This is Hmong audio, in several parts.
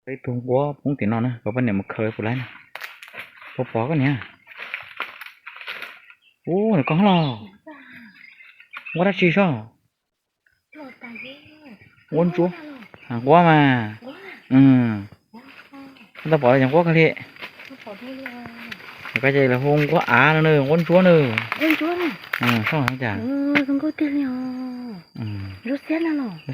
Peb tus nquab poob tim no na, kom poj niam mus khaws puas laib na. Puas pom koj niam? Ub, nws koj los. Nquab dab tsi soj? Nquab ntsuab. Nquab mas. Koj tau pom los cov nquab kawg li. Koj ces lawv hu nquab av no na, nquab ntsuab na. Soj cas.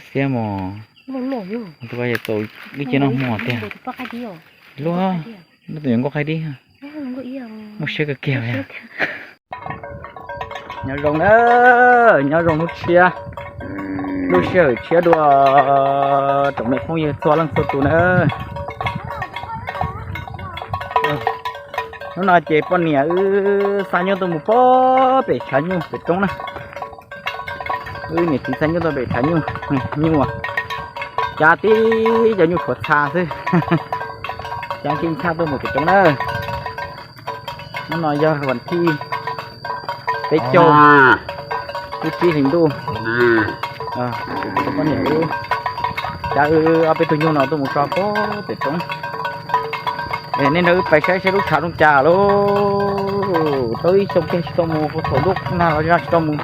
Xiab mos. Tus koj ces tau ib ce noj hmo tiag. Luaj, no tus yuav nkuaj qaib dib. Muaj siab kawg kiag li. Nyob zoo na, nyob zoo lub tshiab, lub sij hawm tshiab dua tsoom me phooj ywg txhua leej txhua tus na. Hnub no ces poj niam wb xa nyuj tuaj mus pem tshav nyuj pem roob na. Wb niam txiv xa nyuj tuaj pem tshav nyuj, nyuj, cab tib cov nyuj tshuav txha xwb, cab keeb tshaj tuaj mus pem roob na. Hnub no yog vas thij peb caug, lub tsib hlis ntuj. Poj niam wb cab wb ob peb tug nyuj no tuaj mus tso pem roob. Nej nrog wb pais saib saib lub tshav zoo cas lauj. Tau ib xyoo kiag tsis tau mus, thaum ntuj nag los tsis tau mus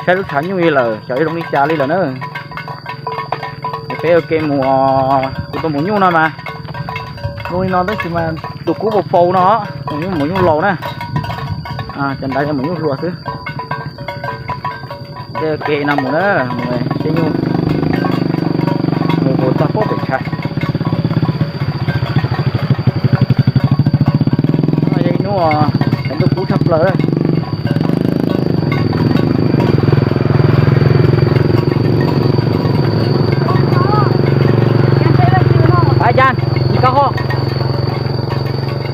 saib lub tshav nyuj li lawm, xyov zoo li cas li lawm na. Peb ua ke mus, kuv tus maum nyuj no mas zoo li no tab sis mas tus kub paus paus no, maum nyuj, maum nyuj laus na. Cov nrad yog maum nyuj hluas xwb. Peb ua ke no mus na, mus saib nyuj, mus puas txog pem tshav. Yog ib hnub ntuj kub tshaj plaws.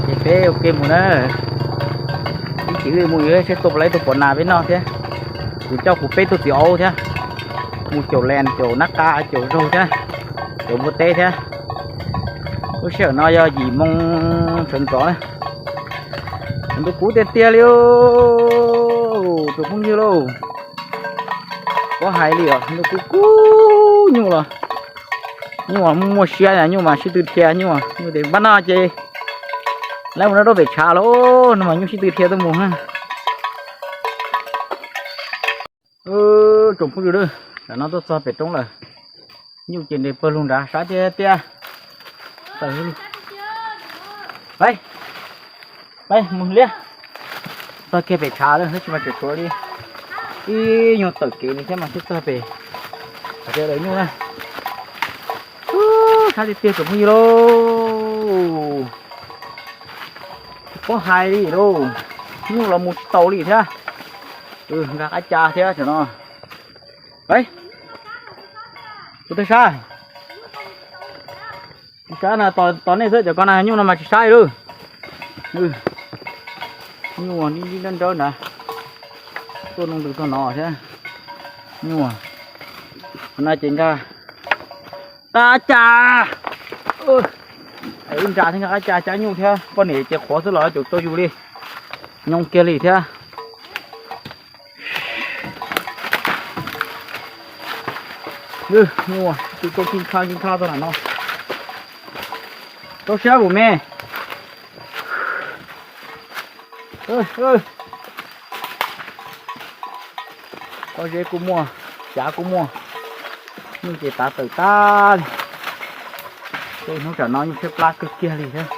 Ces peb ua ke mus na. Ib chim mus yuav seb tua puas laib tus pom nas peb noj thiab. Kuv coj kuv peb tug txiv aub thiab, mus caum lees, caum nab qa, caum zaug thiab, caum npua teb thiab. Lub sij hawm no yog yim moo sawv ntxov na. Ntuj kub tiag tiag li, tsoom phooj ywg lauj. Pob hais li os, ntuj kub kub, nyuj los, nyuj muaj siab, nyuj mas sib tw dhia, nyuj, nyuj tias npaj no ces lawv mus noj rau pem tshav los, no mas nyuj sib tw dhia tuaj mus na. Tsoom phooj ywg, tam no tuaj txog pem roob lawm, nyuj ces nres pawg lug nrad, sab tiag tiag. Peb, peb mus liab, txog kiag pem tshav lawm, tab sis mas tseem tshuav li ib nyuag tawm kev li thiab mas thiaj txog pem, pem lawv nyuj na. Sab tiag tiag tsoom phooj ywg lauj. Pob hais li lauj, nyuj los mus tsis taus li thiab. Nkag qab ca thiab tam no. Kuv twb sab, sab na, tos nej xwb, cov ko na nyuj no mas tsis sab li lauj. Nyuj dib dib nrawb nrawb nrad, tuaj noo ntws txog no thiab. Nyuj, qhov no ces nkag qab ca, wb nra thiab nkag qab ca cab nyuj thiab, poj niam ces qhuav xwb los caum tau yus li, nyoo kiag li thiab. Nyuj, tus tuaj kib khab kib khab tau lam no, rau siab vum me. Pob zeb kuj muaj, xyav kuj muaj, nyuj ces tav tawm tag li. Tej hnub tsam no nyuj tshaib plab kawg kiag li thiab.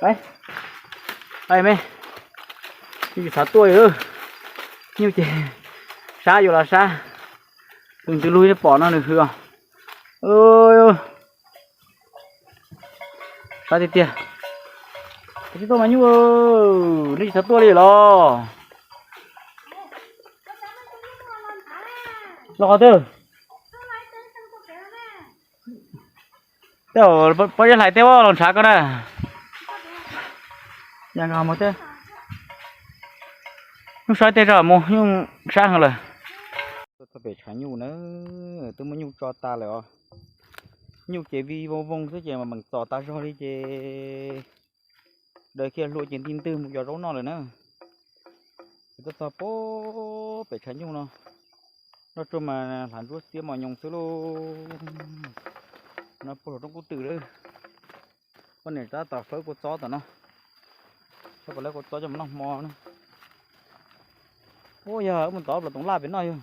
Peb, me, nyuj tsis xav tuaj li, nyuj ces sab yuav los sab, tus ntws lug nej pom no nws hws os. Sab tiag tiag. Tsis tuaj mas nyuj, nej tsis xav tuaj li los? Los qhov twg? Tej pob zeb hlais tej los ntshav koj na. Nyuj sab tej zog mus, nyuj sab heev lawm. Txog pem tshav nyuj na, twb muab nyuj tso tas lawm os. Nyuj ces vij voo voo xwb ces meem txom tas zog li ces daws kiag hlua ces nti ntwg mus yos zaub noj lawm na. Twb txog pem tshav nyuj no. Tsuag mas hlav ntsuab xiab mos nyoos xwb lauj. No puag roob kub twm lawm. Poj niam tab tom fawb kua txob tom no. Txhob pom lawv kua txob coj mus noj hmo na. Ua yog wb mus tod los toov laj pem noj yog.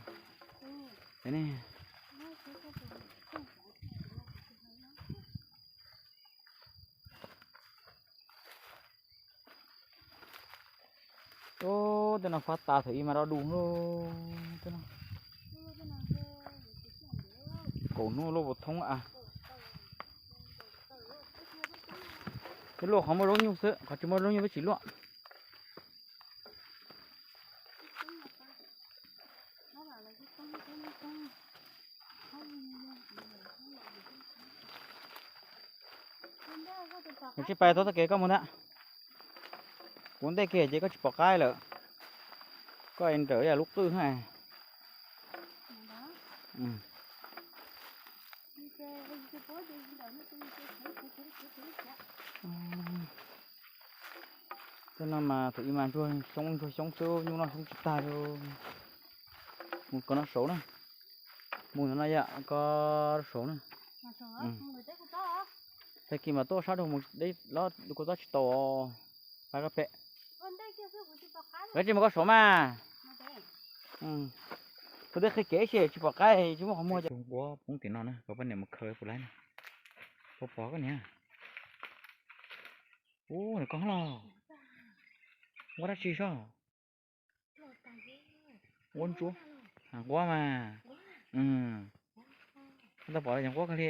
Ub, tej no fab tas thaum ub mas do du. Kaum hnub luaj puas thoob a. Peb luaj qhov muaj zaub nyuj xwb, qhov tsis muaj zaub nyuj peb tsis luaj. Nws tsis pais tau txoj kev koj mus ntag. Kuv ntej kiag ces koj tsis pom qaib lawm. Koj nrawm yam lub qwj ha. Tej no mas thaum ub mas ntsuag xyoob ntsuag xyoob xwb, nyuj noj xyoob tsis tag li. Mus koj noj saud na. Mus no yam koj saud na. Tag kis mas tuaj sab rau mus deb los kua txob tsis tau. Pab koj pem. Lawv tsis mus koj saud mas. Kuv twb qhia kev ib si tsis pom qaib tsis muaj qhov muag. Nquab poob tim no na, kom poj niam mus khaws puas laib na. Pov pov koj niam. Ub, nws koj los. Nquab dab tsi soj? Nquab ntsuab. Nquab mas. Koj tau pom los yog nquab kawg li.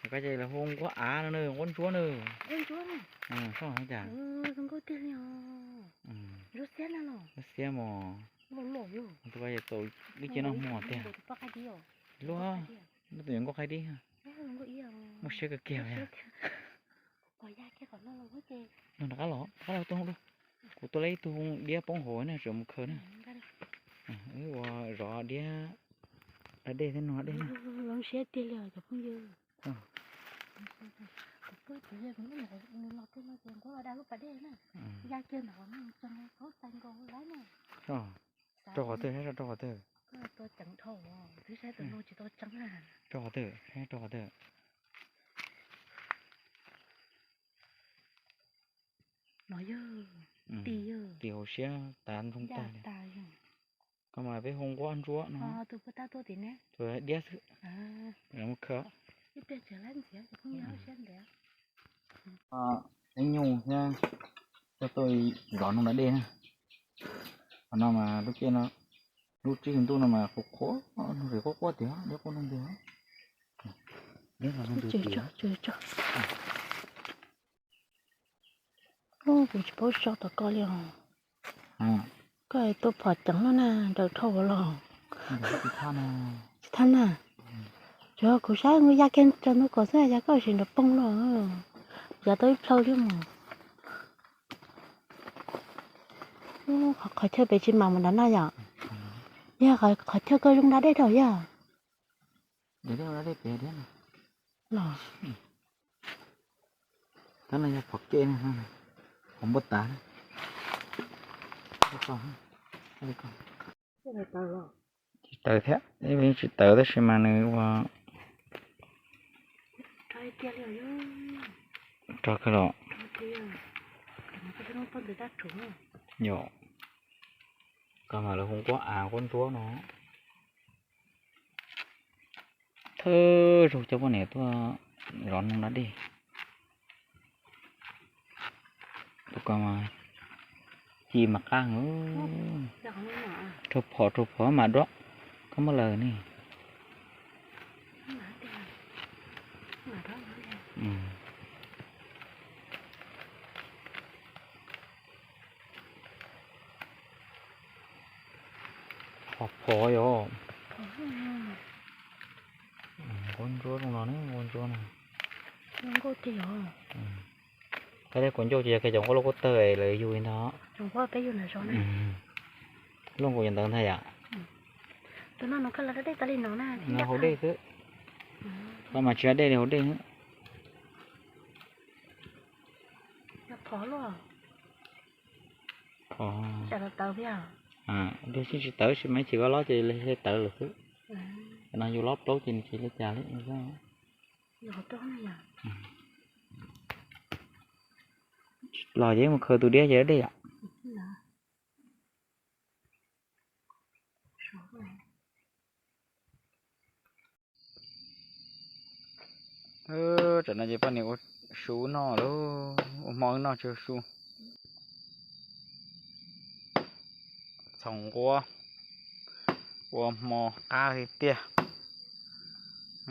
Koj ces lawv hu nquab av no na, nquab ntsuab na. Soj cas. Xiab mos. Tus ko ces tau ib ce noj hmo tiag. Luaj, luaj tus yuav nkuaj qaib dib. Muaj siab kawg kiag. No rov qab los, rov qab los tuaj hauv dua. Kuv tua lawm ib tug diab poob hauv na, tseem mus khaws na. Wb ua zov diab da dej thiab no dej na. Zoo siab tiag li os cov phooj ywg. Kuv pw tsis yog kuv niam los tej no ces nquab los da lub pas dej na. Ya kiag ntawm qhov no tso nkaus txaus nkaus lawm na. Rau qhov twg, saib rau qhov twg. Koj tua ceev dhau, twb saib tus no tsis tau tseeb na. Rau qhov twg, saib rau qhov twg. No yog, tim yog, tim hauv siab tas ntsoog tag li. Koj mas peb hu nquab ntsuab no. Tus puag ta tuaj tim ne, tus diab xwb. Mus khaws. Ib pliag tseem lab ntxiv cov phooj ywg siab ntev. Ib nyuj thiab, tuaj tuaj zov noog da dej na. Qhov no mas lub caij no, lub tsib hlis ntuj no mas qhuav qhuav, noog zem quaj quaj tiag, dej quaj noog tiag. Kuv tsis paub so tom koj li os. Koj tuaj phom ceev no na, nrawm dhau los. Tsis thab na. Tsuas kuv saib nws ya kiag rau ntug kaum xwb, yog koj sim nrov poob los, yav tau ib plhaw thiab mas. Qhov chaw pem tsis mam mus nrad na yom? Yog qhov chaw koj zoo da dej dhau yog? Los. Tab no yog qhov kej, qhov npuaj tas. Tsis tawv thiab, tsis tawv tab sis mas nws ua rog kawg los. Yog, koj mas lawv hu nquab av nquab ntsuab no. Thawj zaug coj poj niam tuaj zov noog da dej. Tus ko mas ci mas qab heev. Rau phom rau phom mas dua, koj muab lawm ne. Phom phom yom. Nquab ntsuab zoo no ne, nquab ntsuab no. Qhov kuv ncauj ces yog kiag cov nquab loj kub tawg lawv yug li ntag. Loj nkaus yog ntawd ntag yom. No haus dej xwb. Koj mas tsis da dej li haus dej. Phom. Dej tsis tawv, sis mas ib chim koj lob ces li tawv lawm xwb. Cov no yus lob plaub ces nws tsis li cas li. Los ces mus khaws tus diab ces dej yom. Tam no ces poj niam ua su noj lauj, ua hmo wb noj tsis ua su. Txhoov nquab, ua hmo qab tiag tiag.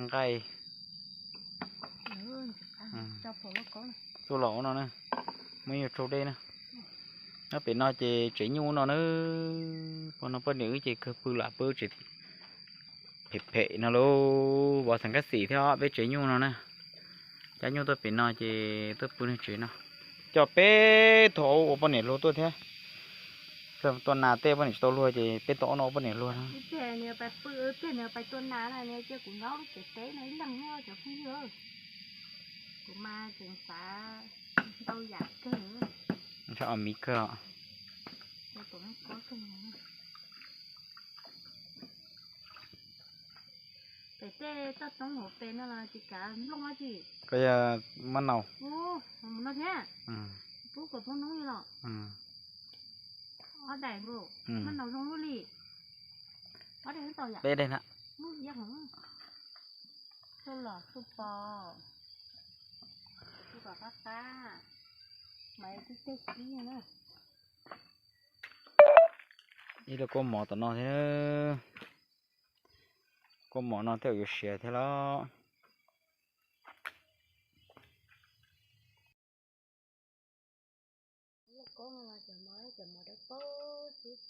Nqaij tuaj los ua no na, muaj ib nyuag tsaug dej na. Nyob pem no ces tsev nyuj no na, pog no poj niam wb ces kawg pw lam pw tsev phem phem no lauj, vov xeem kab xim thiab peb tsev nyuj no na. Cab nyuj tuaj pem no ces tuaj pw tsev no. Coj peb tug aub ua poj niam luag tuaj thiab. Tuaj nas tej poj niam tsis tau luag ces peb tug aub no ua poj niam luag no. Kuv mas tseem xav ntau yam kawg. Ntshai os miv kawg os. Pem tej toj roob hauv pes no los tsis kav nplooj dab tsi. Koj yog mab naus. Mus no thiab. Pub kom poob noob li los. Ob daim nkaus, mab naus zoo lub li. Ob daim tau yam. Peb daim na. Txhua los txhua pos, txhua pos qab qab, mas tib teg kib na. Ib lub kaub mov tom no thiab. Kaub mov no thiaj yuav siav thiab los. Lub kaub no cov mov, cov mov dawb paug xwb.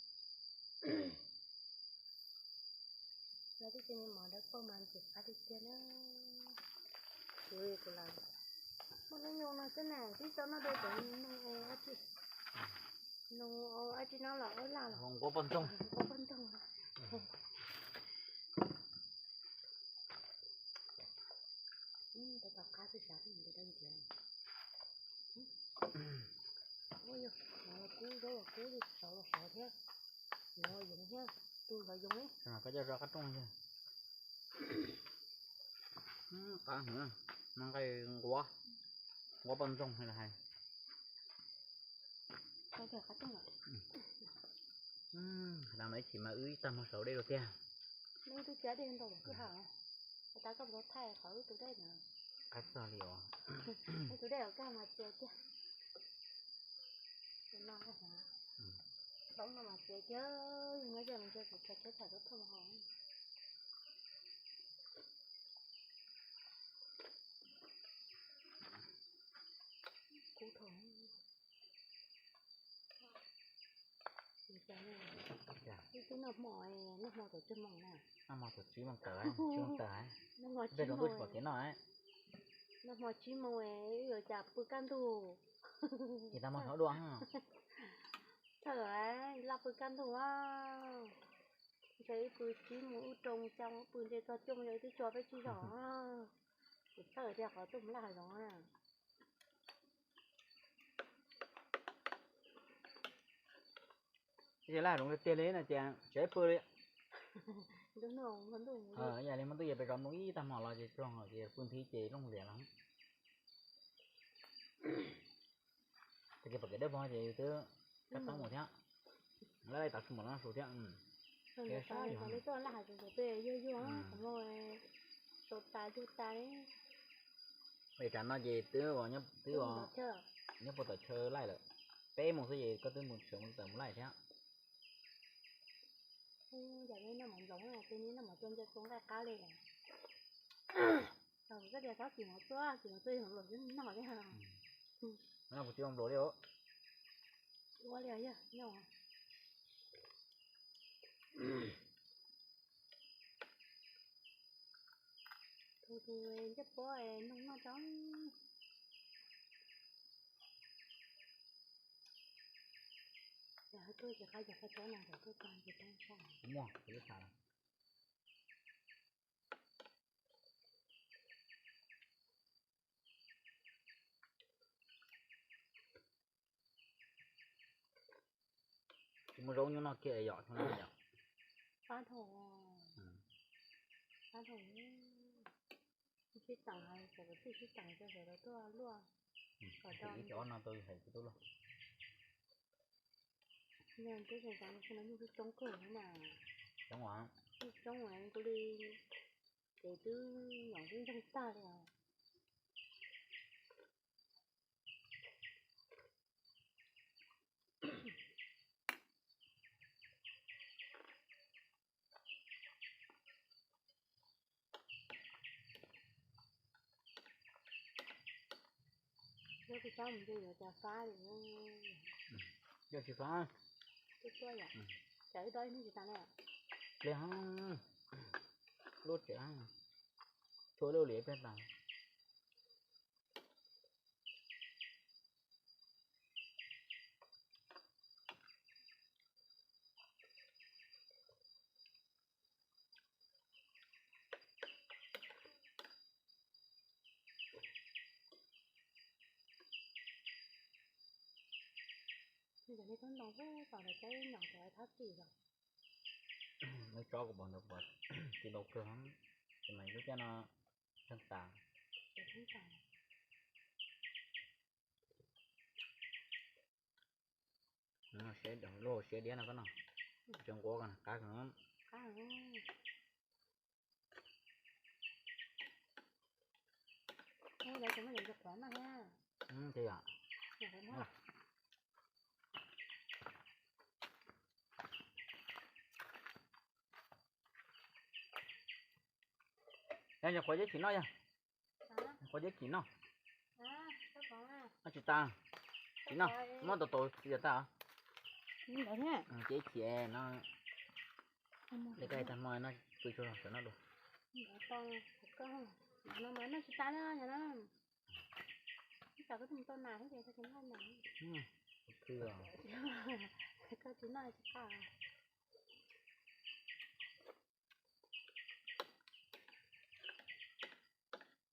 Yog tib co mov dawb paug mas ntxim qab tiag tiag na. Kuv, kuv los muaj hnub nyoog no xwb na, twb tau noj dua cov noog dab tsi, noog dab tsi no los ua laj los. Nquab poj ntxoog. Nquab poj ntxoog. Rau tom qab xwb sav ntawd dawb nciav. Ua yog, no los kub, zaub los kub li, sov los sov thiab. Nov yoov thiab, tu nov yoov li. Koj coj zov qab rooj yog. Qab hwv, no nqaij nquab, nquab poj ntxoog hais. Qab rooj. Qab no ib chim mas wb ib tag hmo saud dej rau tiag. Neb twb cab dej ntau lawm twb hais, tas koj puas tau thaij qhov wb tus dej na? Qab txog li os. Wb tus dej os, koj mas txias kiag. Tus no, hoob no mas txias kiag, yog nyob ze mus ntshe kuv tso tsheb tham lub thoob hauv. Kub dhau. Wb twb noj hmo, noj hmo thaum tsib moos na. Noj hmo thaum tsib moos tawm, tsib moos tawm. Noj hmo tsib moos, pom kev noj. Noj hmo tsib moos, wb yuav cas pw kaj ntug. Ces tag hmo saud dua. Thawj laj pw kaj ntug. Ntshe wb pw tsib moos, wb rau xya moos pw ntshe txog xya moos wb twb tso peb tsib zos. Kuv txhawj tias qhov tuaj mus laj hav zoov na. Ib ce laj zoov tiag tiag li no ces tsis pw li. Ib yam li hmo ntuj ces peb zov mus ib tag hmo los ces tsaus ntuj ces pw nthi ces looj lias los. Tag kis pom kev dawb vog ces yus twb kab toob mus thiab. Laj laj tas su mas no su thiab. Li tuaj laj hav zoov tseem peb yuag yuag, qhov muag sau tas yuag tas li. Pem tsam no ces twb, twb nyob puag tom chaw laij lawm. Peb moos xwb ces koj twb mus sawv mus tawm mus laij thiab. Yam li noj mov nploos, tej noj mov cua nce tau nqaij qab li. Koj tias txhob txim mov txua, txim mov txua yog luam twb noj thiab. Noj puas tsis ua npluas li os. Ua li yog noj. Tus tus ncej puab noog noj tso. Yog tuaj ces qab yog qab tsob no ntawm tuaj tag ces tag tso. Muaj, kuv twb xav lawm. Muaj zaub nyuaj noj kiag yom, yom. Fab dhau, fab dhau. Sib teem, sawv daws sib teem, sawv daws tuaj luaj. Kom tau ib ob no tau hais tub luaj. Twb coob kawg na. Coob, coob kuv li ces twb nyom twb ntsoog tag li os. Yog tsis fab mus nce yuav cas fab li. Yog tsis fab, txav ib dob ib hnub tsis tas ne. Pliag, lub tsev, tshuav lub liam pliag tas. Nws tsob kuv pom ntawd pom tsis tau kawg, ces mas lub caij no tsheej tas. Lub siab diab no koj no, tseem nquab qab. Yog nyuam qhuav ceb chim noj yog, nyuam qhuav ceb chim noj. Noj tsis tas, tsis noj, muab tau tau txias tas. Ceb chim no, li kaj tag hmo no pw tsuag sawv noj dua. Noj tsis tas na, ib tsam koj twb mus tau nas thiab ces koj tsis noj nas. Koj tsis noj tsis tas.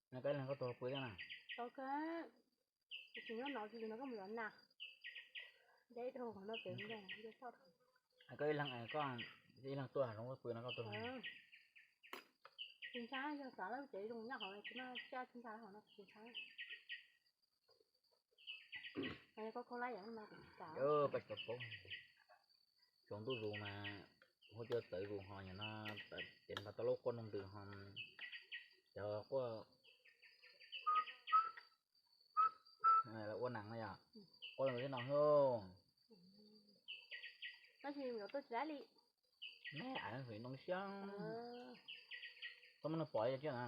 Koj ib leeg koj tuaj pw thiab na? Tau kawg, tsis nyob no, tsis no koj mus zov nas. Deb dhau qhov no pem nce toj. Koj ib leeg, koj ib leeg tuaj zoo koj pw no koj tuaj. Tsis ntshai, yog xav lawv tsev zoo nyob hauv tsis muaj caj tsis ntshai hauv no tsis ntshai. Koj tsis tau paub, tsaus ntuj zus mas huab cua txawv zus ho yog no, ces npaj tau lub quaj nroo ntws ho, cov quaj ua nees no yog, quaj nroo thiab no. Tab sis yuav tuaj tsis laib li. Neb ais noo siab, koj muab nws pom ib tsiab na.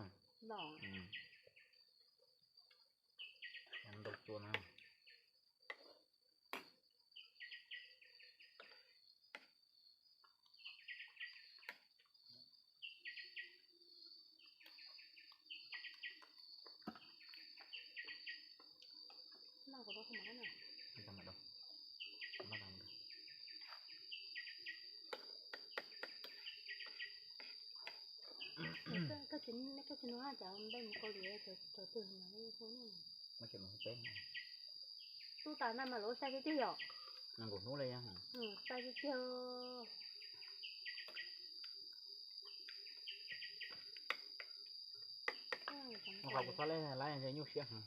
Ntau cua na. Koj tsis nug cas npej mus Kaus Lim cov twg no. Tub tas na mas lawv sai tiag tiag yom. Nkaum hnub li, sai tiag tiag. Ua qhov kuv txhob laib, laib ntshe nyuaj siab heev.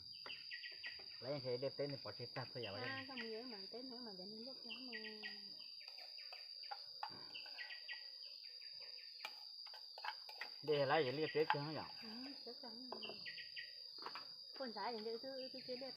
Laib ntshe liaj teb nws pov tseg tag txhua yam. Dej laib ces liaj teb kiag yom. Puas ntxhais wb twb liaj